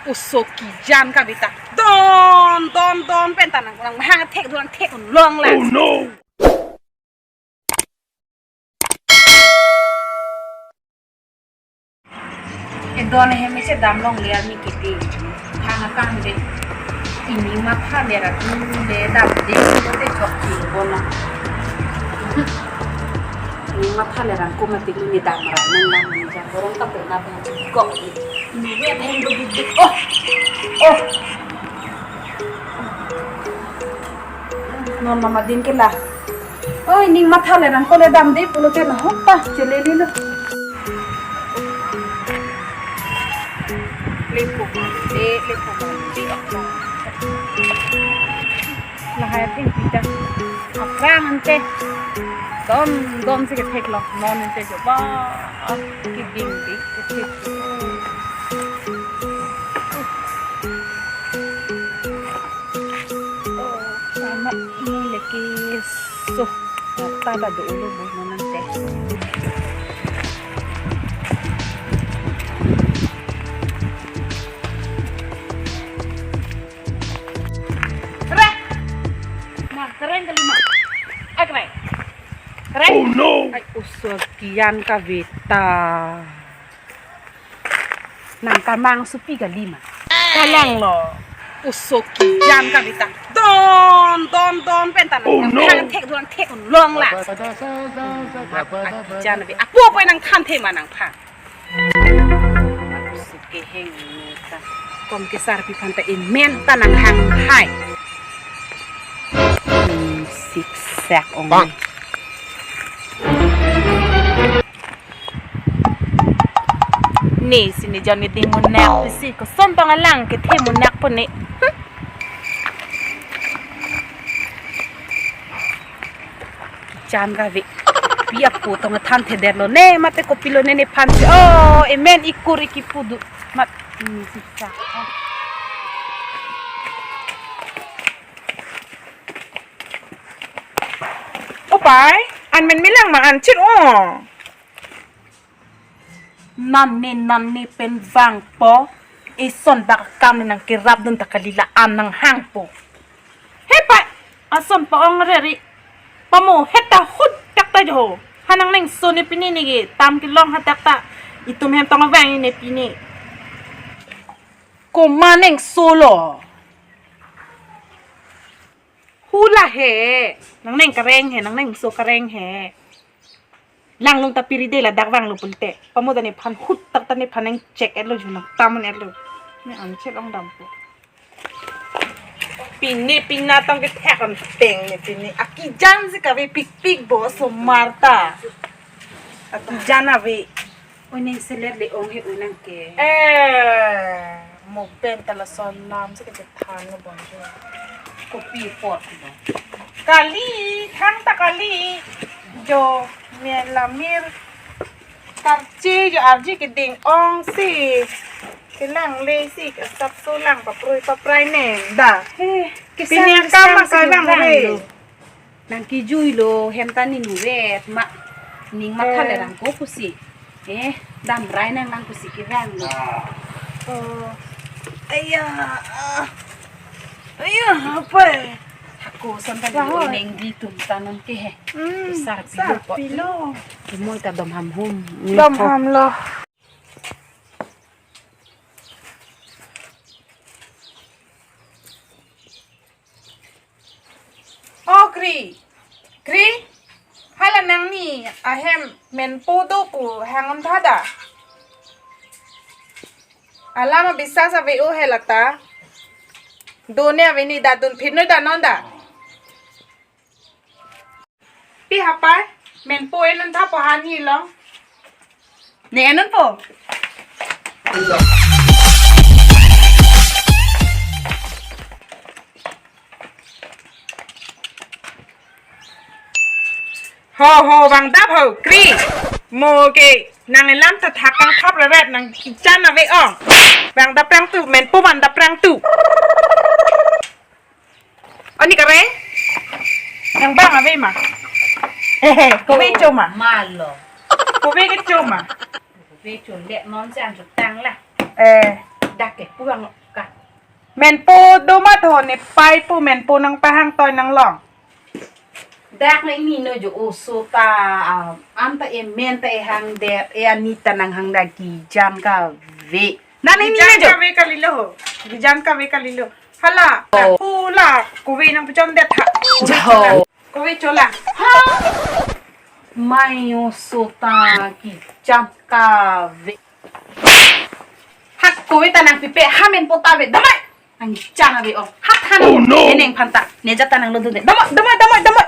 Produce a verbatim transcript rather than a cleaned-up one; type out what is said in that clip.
Oso kijan kave ta. Don, don, don pen ta nang, nang mahang thek, nang thek long la. Oh no! Edon ahem isi damlongle arni kiti. Thang akam de. Ining matha le ra tu le damde, lo te chok ti bona. Ining matha le ra ko mati lo ni dam ra nang nang ni ja. Borong ta pernah pernah kok. Ini dia ahem begitu. Oh. Oh. Non mama din ke la. Oh, ining matha le nang ko le damde pulote nahok ta cheleli lo. Lepo mande, lepo mande. Lahai athengpi ta. Aphrang ante. Don, don si kethek lo. Non ante jo ba. Kiding di, kethek. Oh, amat ni leki so. Rata ta do ulo bo manang te. Re! Nang kereng kalima. Ai, kereng. Kereng. Oh no! Ai, oso kijan kave ta. Nang kamang supi kalima. Kalang lo. Oso kijan kave ta. Don, don, don pen ta nang. Oh no! Nang thek, nang thek long la. Kijan ave. Apo apo nang than the ma nang phan. Oso keheng ta. Kom kesarpi phan ta emen ta nang hang hai. Hmm, siksak ong. Bang. Ne si ne jon keding munak si koson tong alang kethe munak po ne. Hmm. Jan kave. Pi apo tong than thedet lo ne mate kopilo ne nephan si. Oh, emen ikur ikipu do. Mat ini sisa. Oh. Opai, an men milang ma an chit o. Nan ne, nan ne pen vangpo. Ison bak akam ne nang kerap dun ta kali la an nang hangpo. He pai, ason pa-ong reri. Pamo heta hut tak ta jo. Ha nangnengso ne pini ne ke tam kelong ha tak ta. Itum hem tong avang ne pini. Komat nengso lo. Hula he, nangneng kareng he, nangnengso kareng he. Langlung ta piri de ladak vanglo pulote. Pamo ta nephan hut tak ta nephan nang check-et lo ju nang tamun-et lo. Ne an check ong dampo. Pini pina tong kethek an teng ne pini. Akijan si kave pikpik bo osomar ta. Akijan ave. Oi neng selet le ong he oi nang ke. Eh, mo pen ta lason nam si kachethan lo bang jo. Kopi pot lo. Kali, thang ta kali. Jo, me lamir. Karchi jo arji keding ong si. Kelang le si, kasap so lang paproi paprai ne. Da. Eh, pini kesang akam kesang ma si kalang kevang re. Lo. Nang kijui lo, hem ta ning vet ma. Ning matha le rang ko pusi. Eh, damrai nang nang pusi kevang lo. Oh. Aya. Ah. Aya, apa? Hako son ta. Rahul. Neng di tum tanon ke he. Hmm, sar pilo po. Sar pilo. Kemoi ta dom ham hum. Dom ham lo. Oh, Kri. Kri. Hala nangni ahem menpo do pu hang-un tha da. Alam abisas ave-o he lata. Done ave ni da dun phit noi da non da. Pi hapai, menpo en-un tha po hani long. Ne en-un po. Ho, ho, vangdap ho, Kri. Mo ke, nang elam ta thak kangthap reret, nang kichan ave ong. Vangdap prang tu, menpo vangdap prang tu. Ani kareng? Nang bang ave ma? Hehe, kove cho ma? Malo. Kove ke cho ma? Kove cho le non si an chutang la. Eh, Dak ke puang ka. Menpo do mat ho, ne pai pu menpo nangpahang toi nanglong. Dak na ini no jo oso ta, ah, anta e men ta e hang det, e ani ta nanghang dak Gijan kave. Na na ini Gijan no jo. Kave kalilo ho. Gijan kave kalilo. Hala, Oh. Hula, kove nangpachon det ha. Kove Jo. Chola. Kove chola. Ha. Mai oso ta Gijan kave. Ha, kove ta nangpipe, ha menpo ta ave. Damai. Nang Gijan ave ong. Ha than. Oh, no. Eneng phanta. Ne jat ta nanglun dun de. Damai, damai, damai, damai.